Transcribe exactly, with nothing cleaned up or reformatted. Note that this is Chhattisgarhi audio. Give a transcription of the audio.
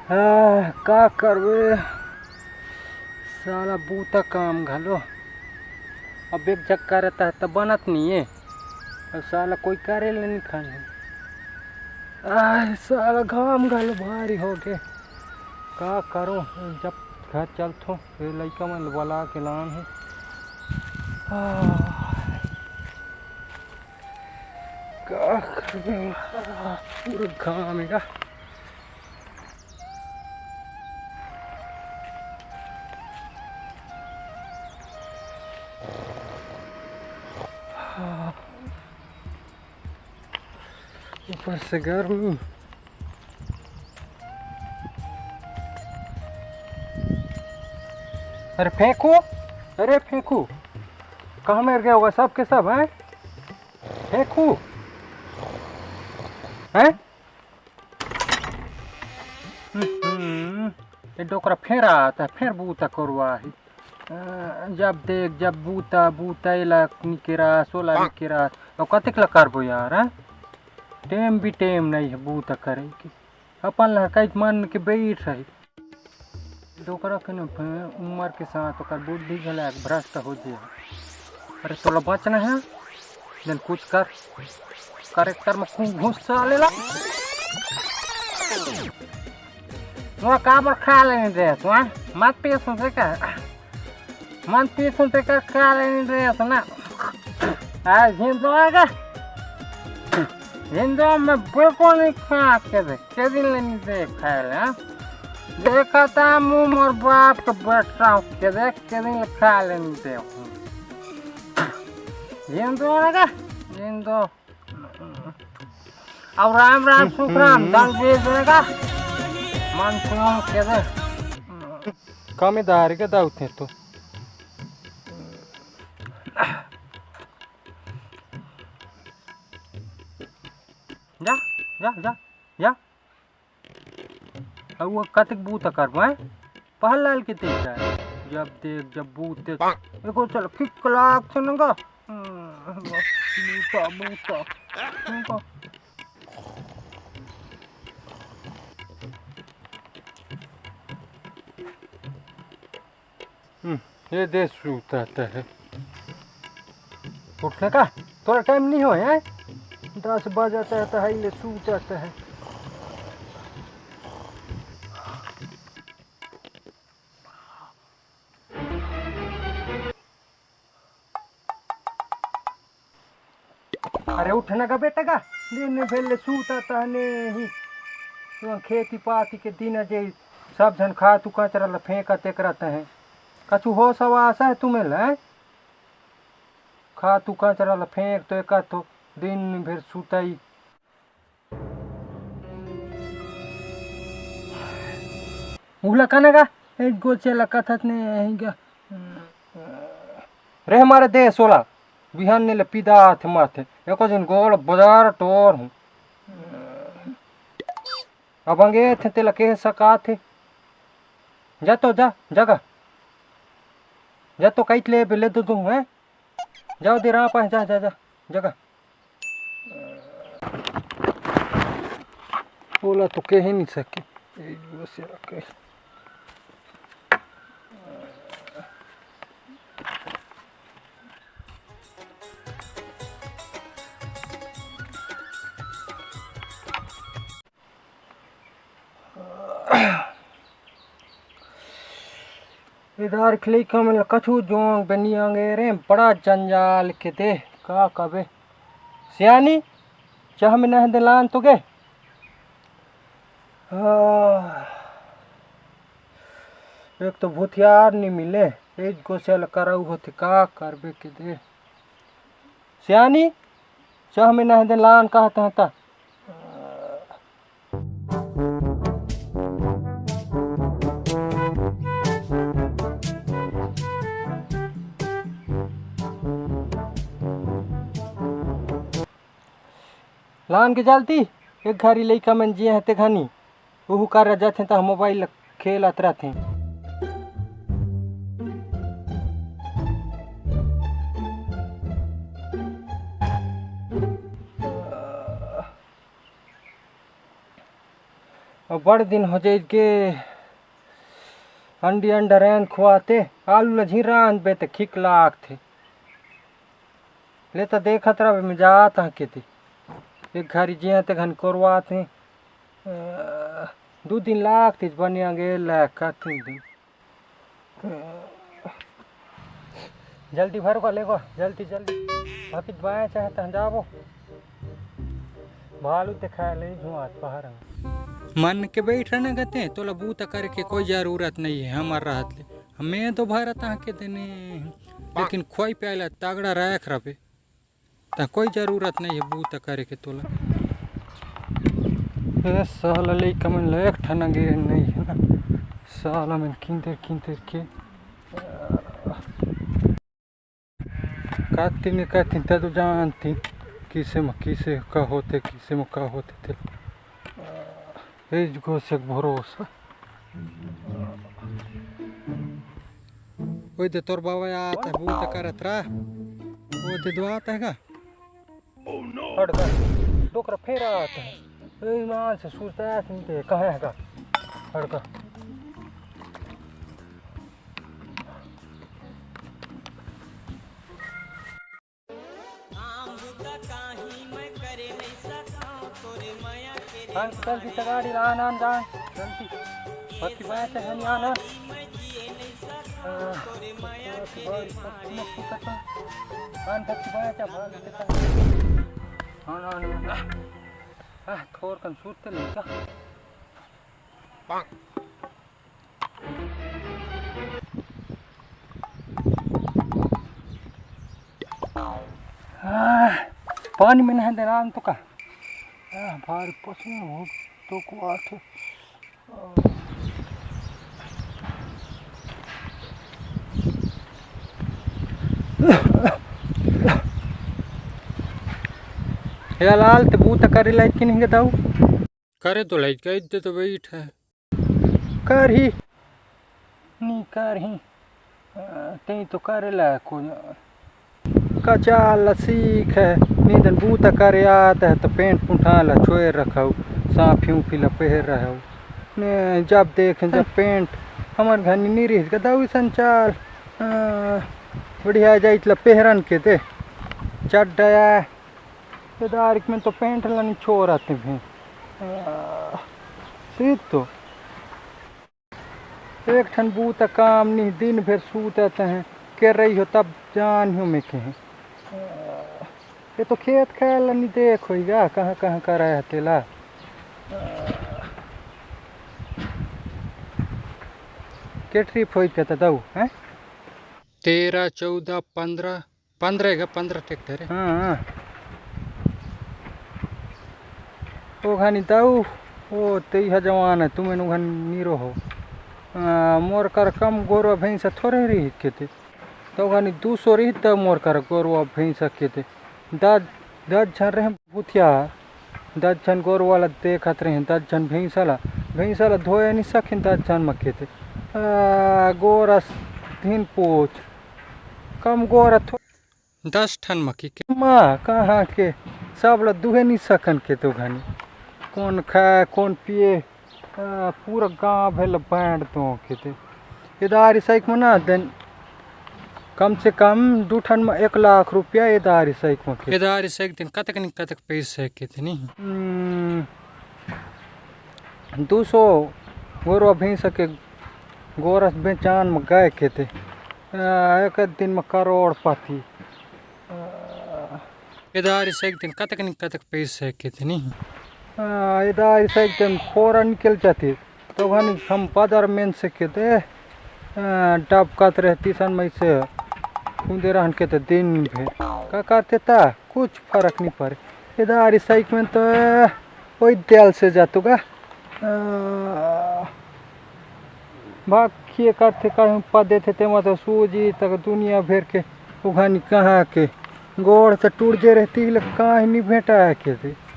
आह, का करबे साला, बूता काम घलो अब एक जग करत हे त बनत नइये। अब साला कोई करे ले नइ खाने। आह, साला घाम घलो भारी होगे, का करो? जब घर चलथो, ये लइका मन बला के लान हे। आह, का करबे? पूरा घाम हे का? ऊपर से गर्मी। अरे फेंकू, अरे फेंकू, कहाँ मेर गए होगा सब के सब, हैं? फेंकू, हैं? हम्म, ये डोकरा फेर आत हे, फेर बूता करवाही। अ, जब देख, जब बूता, बूता, एला निकेरा, सोला निकेरा, अब कतेक ला करबो यार, हैं? टेम भी टेम नहीं है बूता करे के। अपन ला कई मन के बैठ रही। डोकरा के न, उम्र के साथ ओकर बुद्धि घला भ्रष्ट हो जे। अरे तोला बचना है, जन कुछ कर, करेक्टर में खूब घुस साले ला। तुआ काबर खा लेने दे, तुआ मत पी सुनते का, मत पी सुनते का खा लेने दे सुना। आज जिंदो आगा, जिंदो में बिल्कुल नहीं खा के दे, के दिन लेने दे खाए ले, हाँ? देखा था मुंह मोर बाप के बैठा हूँ, के देख के दिन खा लेने दे। जिंदो आगा, जिंदो। अब राम राम सुख राम, दल दे देगा। मन सुनो के दे। कमे दार के दाऊ थे तो। जा, जा, जा, जा। अउ वो कतेक बूता करबो, हैं? पहल लाल के तेज जाए। जब देख, जब बूते, एको चल फिक लाग थे नंगा। हम्म, बूता, बूता, बूता। हम्म, ये दे सूता है। उठने का तोरा टाइम नहीं हो, हैं? दस बजाता है तो है ले सूता है। अरे उठ ना गा बेटा गा, दिन में भेल ले सूता तहने ही। तुम खेती पाती के दिन अजे सब झन खातू कचरा ला फेंकत एकरत हैं। कछु होश हवास है तुम्हें ला, हैं? खातू कचरा ला फेंक तो एकर तो दिन भर सुतई। उहला कना गा, एक गोचे ला कथत ने यही गा। रे हमारे दे सोला, बिहान ने ले पिदा आथे माथे, एको दिन गोड़ बाजार टोर हूँ। अब अंगे थे तेला कह सका थे। जा तो जा, जगा। जा तो कई ले बेले दो दूँ, हैं? जाओ दे रहा पाए, जा, जा, जा, जगा। ओला तो कह ही नहीं सके। एक दो से रखे। इधर खिलई कमल कछु जोंग बनी आंगे रे, बड़ा जंजाल के दे, का कबे। सियानी, चाह में नह दे लान तो गे। आह, एक तो भूथियार नहीं मिले, एक गोसेल कराऊ होते, का करबे के दे। सियानी, चाह में नह दे लान कहत हता। लान के जल्दी, एक घरी लइका मन जिए हते घनी, उहू कर जाथे त मोबाइल खेलत रहथे। अब बड़ दिन हो जाइस गे अंडी अंडा रांध खुआते, आलू ल झिन रांधबे त खिक लागथे। ले त देखत रहबे, मैं जात हँव केती। एक घरी जिया ते घन कोरवात हे। अ, दू दिन लागतिस बने अंगे, ले का तीन दिन। जल्दी भर को, ले को, जल्दी, जल्दी। बाकी बाएँ चाहे तहाँ जाबो। भालू देखाय ले जुआत बाहर। मन के बैठ रहना गते, तोला बूता करे के कोई जरूरत नहीं है हमर रहत ले। मैं तो भरत आके देने, लेकिन खोई प्याला तगड़ा रख रबे। त कोई जरूरत नहीं है बूता करे के तोला। ए साला लइका मन ल एक ठन गे नहीं है ना। साला मन किंदर किंदर के कातिन कातिन त तो जानती किसे म किसे का होथे, किसे म का होथे ते। ए गोसक भरोसा। ओए दे तोर बाबा आत हे, बूता करत रह। ओ दे दो आत हे का? हट का, डोकरा फेर आत हे। ए ईमान से सोचता है कि ते कहाँ हे का? हट का। अंकल जी, तगाड़ी ला आन, आन, जान, जल्दी। भक्ति बाया चा हम आन, आन। आ, भक्ति बाया चा, भाग के चा। आन, आन, आन। आ, थोर कन सूत ले का। आह, पानी में नहा देना तो का। आह, भारी पसीना हो तो को आठ। या लाल ते बूता करे लायक कि नहीं बताऊ? करे तो लायक, कह दे तो बैठ है। करही, नी करही, अ, तें तो करे ला को कचाल ला सीख है, नीदन बूता करे आत है, तो पेंट पुंठा ला छोए रखऊ, साफी उफी ला पहर रहऊ। ने जब देखें, जब पेंट हमर घर नी रहिस, गदऊ संचाल, अ, बढ़िया जाइत ला पहरन के ते, चड्डा, ये दारिक में तो पेंट ला नी छोरत भी। अ, सीत तो एक ठन बूता काम नहीं, दिन भर सूतत हैं, के रही हो तब जान हो मैं कहीं। ये तो खेत खार ला नहीं देख होई गा, कहाँ कहाँ करा है तेला। के ट्रिप होई के तो दऊ, हैं? तेरह, चौदह, पन्द्रह, पन्द्रह हे गा, पन्द्रह ट्रैक्टर हे। हाँ, हाँ। ओ घनी दाऊ, ओ तेइहा जवान हे, तुमन ओ घनी नीरो हो। आ, मोर कर कम गोरवा भैंसा थोरे रही के ते। तो घनी दू सौ रही त मोर कर गोरवा भैंसा के ते। दस, दस झन रहे भूतिया। दस झन गोरवा ला देखत रहे, दस झन भैंसा ला। भैंसा ला धोए नहीं सकिन दस झन म के ते। आ, गोरस दिन पोच। कम गोरा थो-, दस ठन म की के। माँ, कहाँ के? सब ला दुहे नहीं सकन के तो घनी। कौन खाए, कौन पिए, आ, पूरा गाँव भेल बैंड तो के ते। एदारी साइक म ना देन, कम से कम दू ठन म एक लाख रुपया एदारी साइक म के। एदारी साइक दिन कतक नहीं कतक पैसा के ते नहीं? हम्म, दू सौ गोरवा भैंसा के गोरस बेचान म गए के ते। आ, एक दिन म करोड़पति। आ, एदारी से एक दिन कतक नहीं कतक पैसा के ते नहीं? आ, एदारी से एक दिन फोरा निकल जाती, तो घनी हम बाजार में से के ते, आ, डबकत रहती सन में से कूदे रहन के ते दिन भर। का करते ता? कुछ फर्क नहीं पड़े। एदारी साइक में तो वही दिल से जातो गा। आ, भाग किए करते, कहीं पा देते ते, मतलब सूजी तक दुनिया भर के उघानी कहाँ के गोड़ से टूट जे रहती, ले कहीं नहीं भेटा है के दे।